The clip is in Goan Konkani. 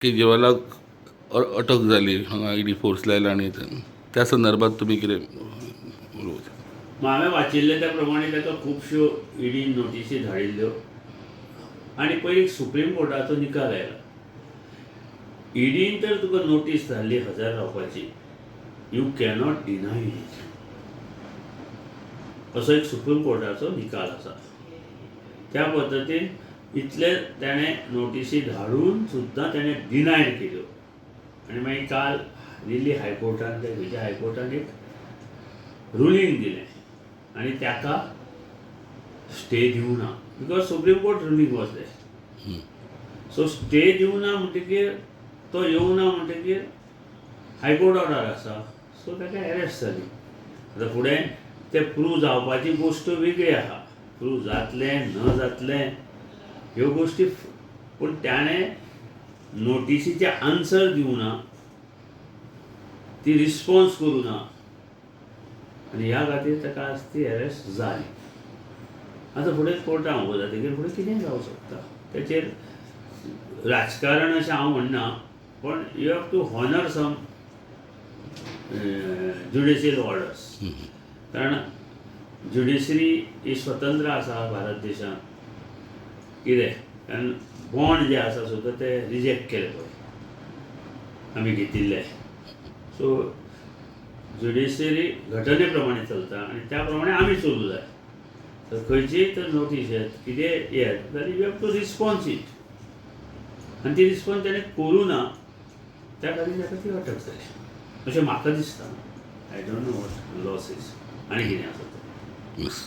केजरीवालाक अटक जाली हांगा ईडी फोर्स लायला आनी त्या संदर्भात तुमी कितें उलोवचें? हांवें वाचिल्लें त्या प्रमाणे ताका खुबश्यो ईडीन नोटिसी धाडिल्ल्यो आनी पयलीं सुप्रीम कोर्टाचो निकाल आयला. ईडीन तर तुका नोटीस धाडली हजर रावपाची, you cannot deny it, असो एक सुप्रीम कोर्टाचो निकाल आसा. त्या पद्दतीन इतले ताणें नोटिसी धाडून सुद्दां ताणें डिनाय केल्यो आनी मागीर काल दिल्ली हायकोर्टान, त्या खंयच्या हायकोर्टान एक रुलींग दिलें आनी ताका स्टे दिवना because Supreme Court ruling was there. So stay दिवना म्हणटकीर, तो येवना म्हणटकीर हायकोर्ट ऑर्डर आसा, सो ताका एरेस्ट जाली. आतां फुडें तें प्रूव जावपाची गोश्ट वेगळी आहा, प्रूव जातलें न जातलें ह्यो गोश्टी, पूण ताणें नोटिसीचे आन्सर दिवना, ती रिस्पॉन्स करूं ना आनी ह्या खातीर ताका आज ती एरेस्ट जाली. आतां फुडें कोर्टान उबो जातकीर फुडें कितेंय जावंक शकता. तेचेर राजकारण अशें हांव म्हणना, पण you have to honour some judicial orders, कारण ज्युडिशरी ही स्वतंत्र आसा भारत देशांत. कितें कारण बॉन्ड जे आसा सुद्दां ते रिजेक्ट केले पळय आमी घेतिल्ले. सो ज्युडिशरी घटने प्रमाणे चलता आनी त्या प्रमाणे आमी चलूं जाय. तर खंयचीय तर नोटीस येत, कितेंय येत जाल्यार you have to response it आनी ती रिस्पॉन्स ताणें करूं ना, त्या खातीर ताका ती अटक जाली अशें म्हाका दिसता. I don't know what law says आनी कितें आसा तें. Yes.